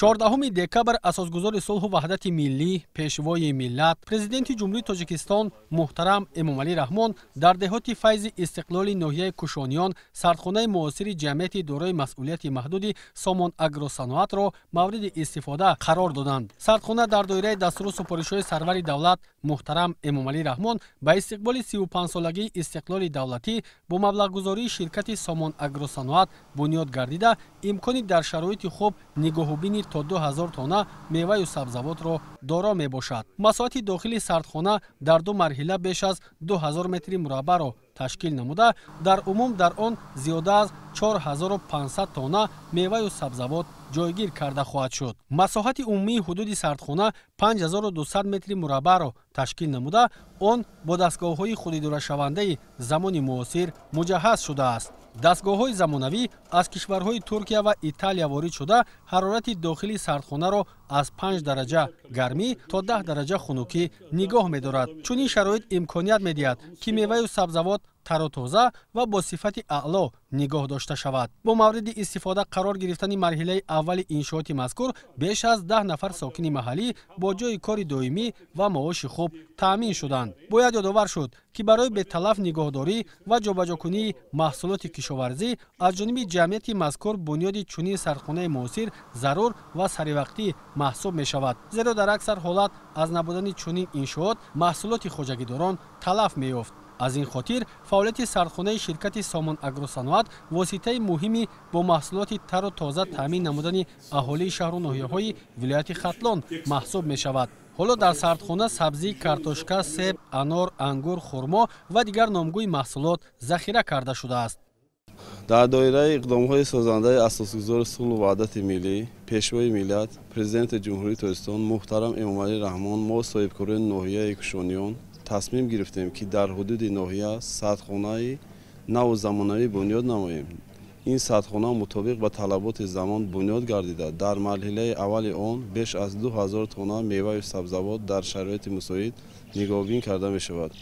14 декабр асосгузори сулҳу ваҳдати миллӣ, пешвои миллат, президенти Ҷумҳурии Тоҷикистон муҳтарам Эмомалӣ Раҳмон дар деҳоти Файзи Истиқлоли ноҳияи Кушониён сардхонаи муосири ҷамъияти дорои масъулияти маҳдуди Сомон Агросаноатро мавриди истифода қарор доданд. Сардхона дар доираи дастуру супоришҳои сарвари давлат муҳтарам Эмомалӣ Раҳмон ба истиқболи 35-солагии истиқлоли давлатӣ бо маблағгузории ширкати Сомон Агросаноат бунёд гардида, имкони дар шароити хуб нигоҳубини то 2000 тонна меваю сабзавотро доро мебошад. Масоҳати дохили сардхона дар ду марҳила беш аз 2000 метри мураббаъро ташкил намуда, дар умум дар он зиёда аз 4500 тонна меваю сабзавот ҷойгир карда хоҳад шуд. Масоҳати умумии ҳудуди сардхона 5200 метри мураббаъро ташкил намуда, он бо дастгоҳҳои худидорашавандаи замони муосир муҷаҳҳаз шудааст. Дастгоҳҳои замонавӣ аз кишварҳои Туркия ва Италия ворид шуда, ҳарорати дохили сардхонаро аз 5 дараҷа гармӣ то 10 дараҷа хунукӣ нигоҳ медорад. Чунин шароит имконият медиҳад, ки меваю сабзавот тару тоза ва бо сифати аъло нигоҳ дошта шавад. Бо мавриди истифода қарор гирифтани марҳилаи аввали иншооти мазкур беш аз 10 нафар сокини маҳаллӣ бо ҷойи кори доимӣ ва маоши хуб таъмин шуданд. Бояд ёдовар шуд, ки барои беталаф нигоҳдорӣ ва ҷобаҷокунии маҳсулоти кишоварзӣ аз ҷониби ҷамъияти мазкур бунёди чунин сардхонаи муосир зарур ва саривақтӣ маҳсуб мешавад, зеро дар аксар ҳолат аз набудани чунин иншоот маҳсулоти хоҷагидорон талаф меёфт. Аз ин хотир фаъолияти сардхонаи ширкати Сомон Агросаноат воситаи муҳими бо маҳсулоти тару тоза таъмин намудани аҳолии шаҳру ноҳияҳои вилояти Хатлон маҳсуб мешавад. Ҳоло дар сардхона сабзӣ, картошка, себ, анор, ангур, хурмо ва дигар номгӯи маҳсулот захира карда шудааст. Дар доираи иқдомҳои созандаи асосгузори сулҳу ваҳдати миллӣ, пешвои миллат, президенти Ҷумҳурии Тоҷикистон муҳтарам Эмомалӣ Раҳмон мо соҳибкорони ноҳияи Кушониён тасмим гирифтем, ки дар ҳудуди ноҳия сардхонаи наву замонавӣ бунёд намоем. Ин сардхона мутобиқ ба талаботи замон бунёд гардида, дар марҳилаи аввали он беш аз 2000 тонна меваю сабзавот дар шароити мусоид нигоҳубин карда мешавад.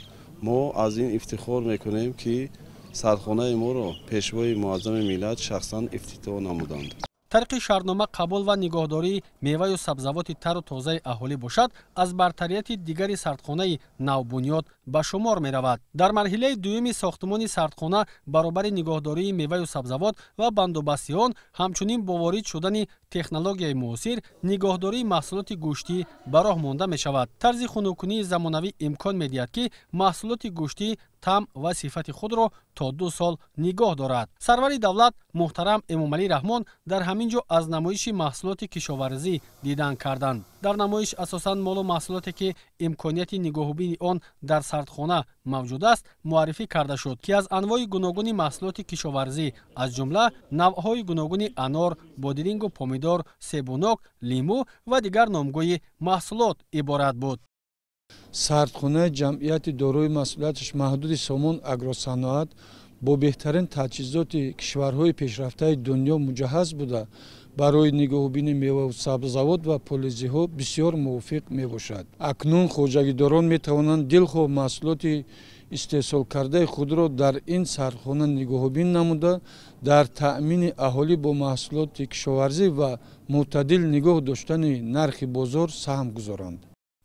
Мо аз ин ифтихор мекунем, ки сардхонаи моро пешвои муаззами миллат шахсан ифтитоҳ намуданд. Тариқи шартнома қабул ва нигоҳдории меваю сабзавоти тару тозаи аҳолӣ бошад, аз бартарияти дигари сардхонаи навбунёд ба шумор меравад. Дар марҳилаи дуюми сохтмони сардхона баробари нигоҳдории меваю сабзавот ва бандубасти он, ҳамчунин бо ворид шудани технологияи муосир нигоҳдории маҳсулоти гӯштӣ ба роҳ монда мешавад. Тарзи хунуккунии замонавӣ имкон медиҳад, ки маҳсулоти гӯштӣ таъм ва сифати худро то 2 сол нигоҳ дорад. Сарвари давлат муҳтарам Эмомалӣ Раҳмон дар ҳамин ҷо аз намоиши маҳсулоти кишоварзӣ дидан карданд. Дар намоиш асосан молу маҳсулоте, ки имконияти нигоҳубини он дар сардхона мавҷуд аст, муаррифӣ карда шуд, ки аз анвои гуногуни маҳсулоти кишоварзӣ, аз ҷумла навъҳои гуногуни анор, бодирингу помидор, себунок, лимӯ ва дигар номгӯи маҳсулот иборат буд. Сардхонаи ҷамъияти дорои масъулияташ маҳдуди Сомон Агросаноат бо беҳтарин таҷҳизоти кишварҳои пешрафтаи дунё муҷаҳҳаз буда, барои нигоҳубини меваву сабзавот ва полизиҳо бисёр мувофиқ мебошад. Акнун хоҷагидорон метавонанд дилхоҳ маҳсулоти истеҳсолкардаи худро дар ин сардхона нигоҳубин намуда, дар таъмини аҳолӣ бо маҳсулоти кишоварзӣ ва мӯътадил нигоҳ доштани нархи бозор саҳм гузоранд.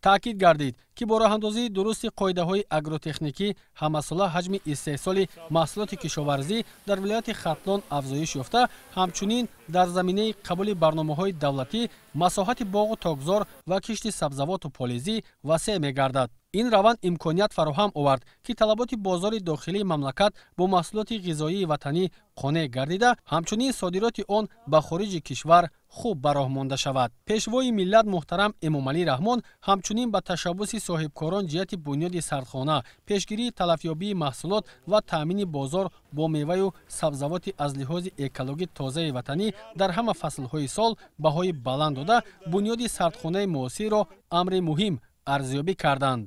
Таъкид гардид, ки бо роҳандозии дурусти қоидаҳои агротехникӣ ҳамасола ҳаҷми истеҳсоли маҳсулоти кишоварзӣ дар вилояти Хатлон афзоиш ёфта, ҳамчунин дар заминаи қабули барномаҳои давлатӣ масоҳати боғу токзор ва кишти сабзавоту полизӣ васеъ мегардад. Ин раванд имконият фароҳам овард, ки талаботи бозори дохилии мамлакат бо маҳсулоти ғизоии ватанӣ қонеъ гардида, ҳамчунин содироти он ба хориҷи кишвар хуб ба роҳ монда шавад. Пешвои миллат муҳтарам Эмомалӣ Раҳмон ҳамчунин ба ташаббуси соҳибкорон ҷиҳати бунёди сардхона, пешгирии талафёбии маҳсулот ва таъмини бозор бо меваю сабзавоти аз лиҳози экологӣ тозаи ватанӣ дар ҳама фаслҳои сол баҳои баланд дода, бунёди сардхонаи муосирро амри муҳим арзёбӣ карданд.